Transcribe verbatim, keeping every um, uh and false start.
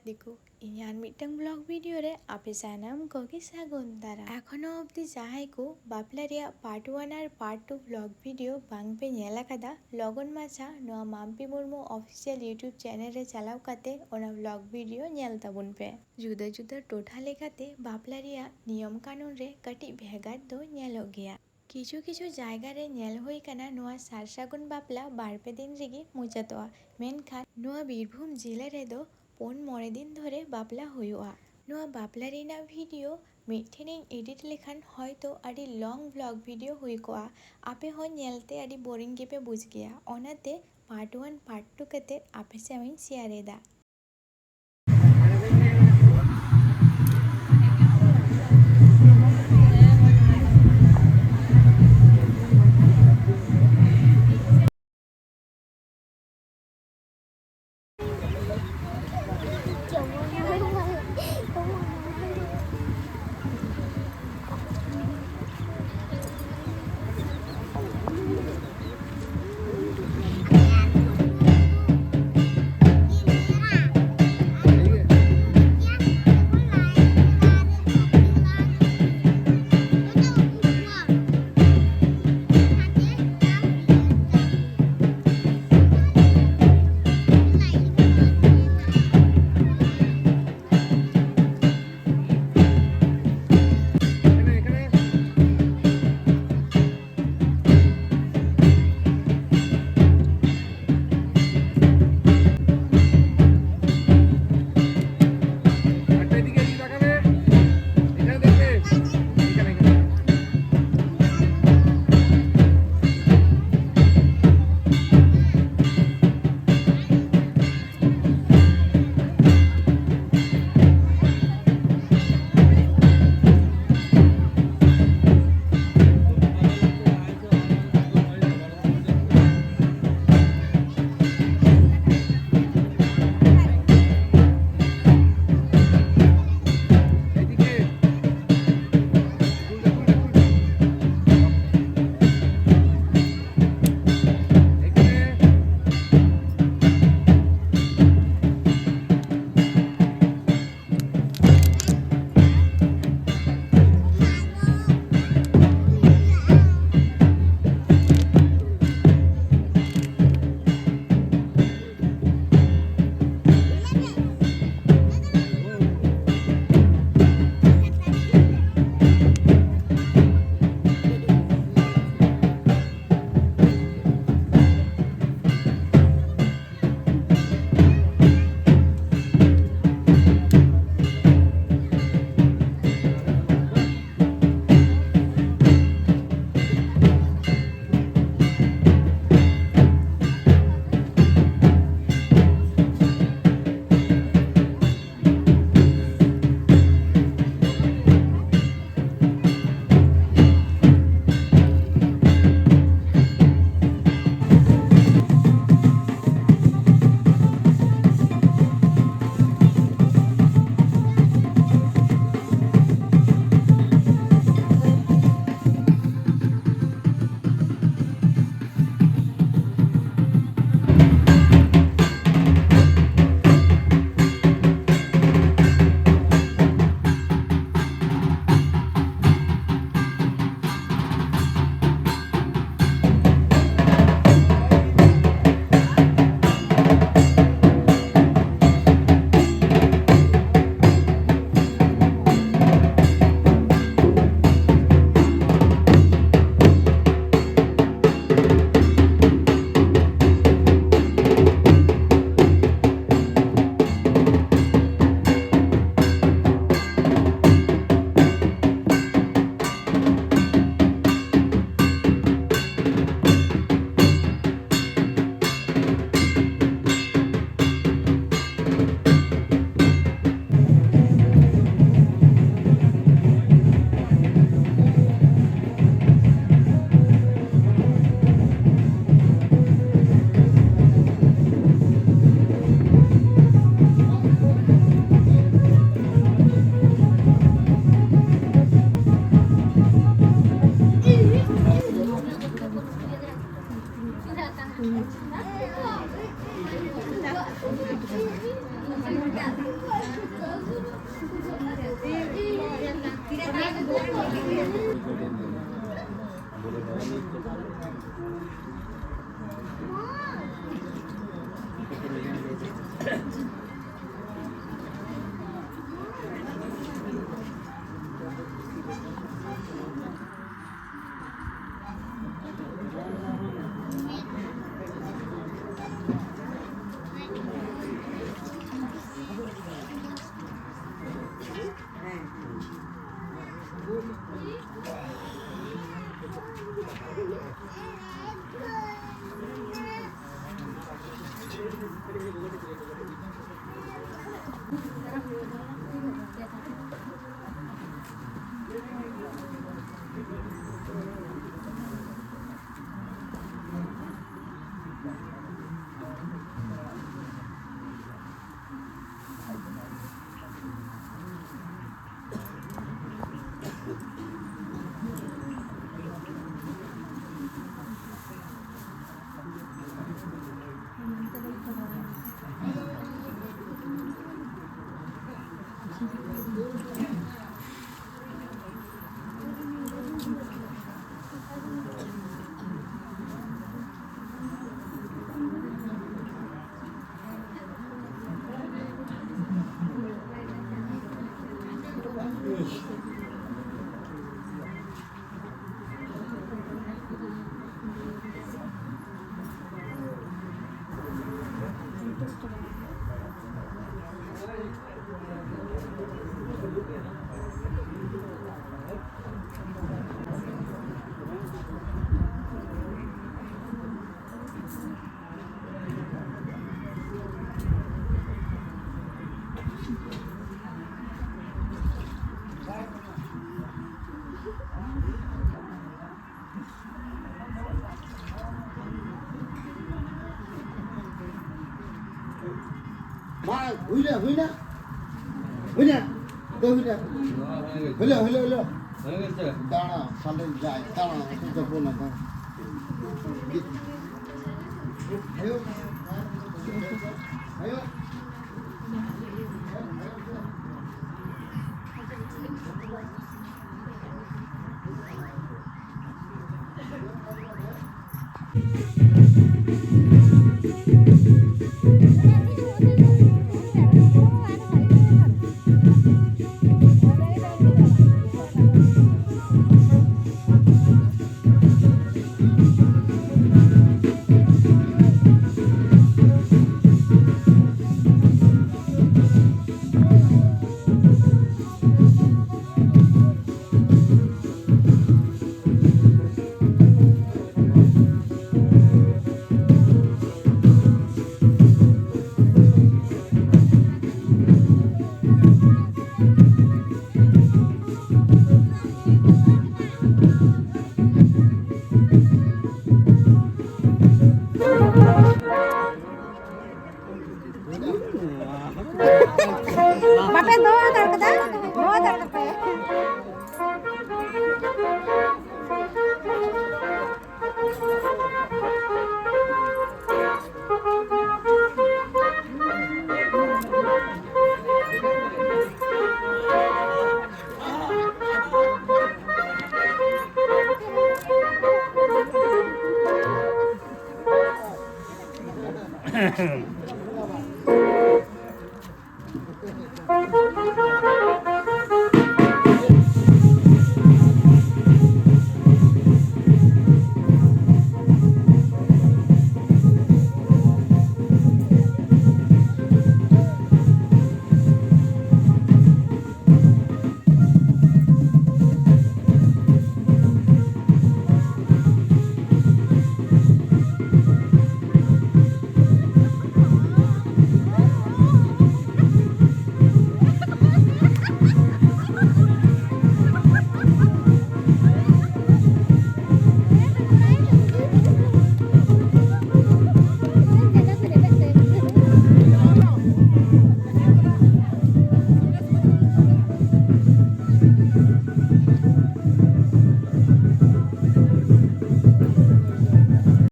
ᱫᱤᱠᱩ, ᱤᱧᱟᱹᱜ ᱟᱨ ᱢᱤᱫᱴᱟᱝ vlog video ᱨᱮ ᱟᱯᱮ ᱥᱟᱱᱟᱢ ᱠᱚᱜᱮ ᱥᱟᱹᱜᱩᱱ ᱫᱟᱨᱟᱢ᱾ ᱮᱠᱷᱚᱱᱚ ᱚᱵᱫᱤ ᱡᱟᱦᱟᱸᱭ ᱠᱚ ᱵᱟᱯᱞᱟ ᱨᱮᱭᱟᱜ part one ᱟᱨ part two vlog video ᱵᱟᱝ ᱯᱮ ᱧᱮᱞ ᱟᱠᱟᱫᱟ, ᱞᱚᱜᱚᱱ ᱢᱟᱪᱷᱟ ᱱᱚᱣᱟ Mampi Murmu official YouTube channel ᱨᱮ ᱪᱟᱞᱟᱣ ᱠᱟᱛᱮ ᱚᱱᱟ vlog video ᱧᱮᱞ ᱛᱟᱵᱚᱱ ᱯᱮ᱾ ᱡᱩᱫᱟᱹ ᱡᱩᱫᱟᱹ ᱴᱚᱴᱷᱟ ᱞᱮᱠᱟᱛᱮ ᱵᱟᱯᱞᱟ ᱨᱮᱭᱟᱜ ᱱᱤᱭᱚᱢ ᱠᱟᱹᱱᱩᱱ ᱨᱮ ᱠᱟᱹᱴᱤᱡ ᱵᱷᱮᱜᱟᱨ ᱫᱚ ᱧᱮᱞᱚᱜ ᱜᱮᱭᱟ᱾ ᱠᱤᱪᱷᱩ ᱠᱤᱪᱷᱩ ᱡᱟᱭᱜᱟ ᱨᱮ ᱧᱮᱞ ᱦᱩᱭ ᱠᱟᱱᱟ ᱱᱚᱣᱟ ᱥᱟᱨ ᱥᱟᱹᱜᱩᱱ ᱵᱟᱯᱞᱟ ᱵᱟᱨ ᱯᱮ ᱫᱤᱱ ᱨᱮᱜᱮ ᱢᱩᱪᱟᱹᱫᱚᱜᱼᱟ, ᱢᱮᱱᱠᱷᱟᱱ ᱱᱚᱣᱟ ᱵᱤᱨᱵᱷᱩᱢ ᱡᱤᱞᱟᱹ ᱨᱮᱫᱚ ᱯᱩᱱ ᱢᱚᱬᱮ ᱫᱤᱱ ᱫᱷᱚᱨᱮ ᱵᱟᱯᱞᱟ ᱦᱩᱭᱩᱜᱼᱟ᱾ ᱱᱚᱣᱟ ᱵᱟᱯᱞᱟ ᱨᱮᱱᱟᱜ video ᱢᱤᱫ ᱴᱷᱮᱱᱤᱧ edit ᱞᱮᱠᱷᱟᱱ ᱦᱚᱭᱛᱚ ᱟᱹᱰᱤ long vlog video ᱦᱩᱭ ᱠᱚᱜᱼᱟ᱾ ᱟᱯᱮ ᱦᱚᱸ ᱧᱮᱞᱛᱮ ᱟᱹᱰᱤ boring ᱜᱮᱯᱮ ᱵᱩᱡᱽ ᱜᱮᱭᱟ, ᱚᱱᱟᱛᱮ part one part two ᱠᱟᱛᱮ ᱟᱯᱮ ᱥᱟᱶ ᱤᱧ share ᱮᱫᱟ᱾ ᱢᱟ, ᱦᱩᱭᱱᱟ, ᱦᱩᱭᱱᱟ, ᱦᱩᱭᱱᱟ, ᱫᱚ ᱦᱩᱭᱱᱟ, ᱦᱩᱭᱱᱟ, ᱦᱩᱭᱱᱟ, ᱦᱩᱭᱱᱟ᱾ ᱫᱟᱬᱟ, ᱥᱟᱞᱮ ᱡᱟᱭ, ᱫᱟᱬᱟ, ᱡᱚᱯᱚᱱᱟ, ᱫᱟᱬᱟ᱾ ᱟᱭᱳ, ᱟᱭᱳ᱾ ᱵᱟᱯᱮ ᱫᱚᱦᱚ ᱦᱟᱛᱟᱲ ᱠᱟᱫᱟ? ᱫᱚᱦᱚ ᱦᱟᱛᱟᱲ ᱠᱟᱯᱮ᱾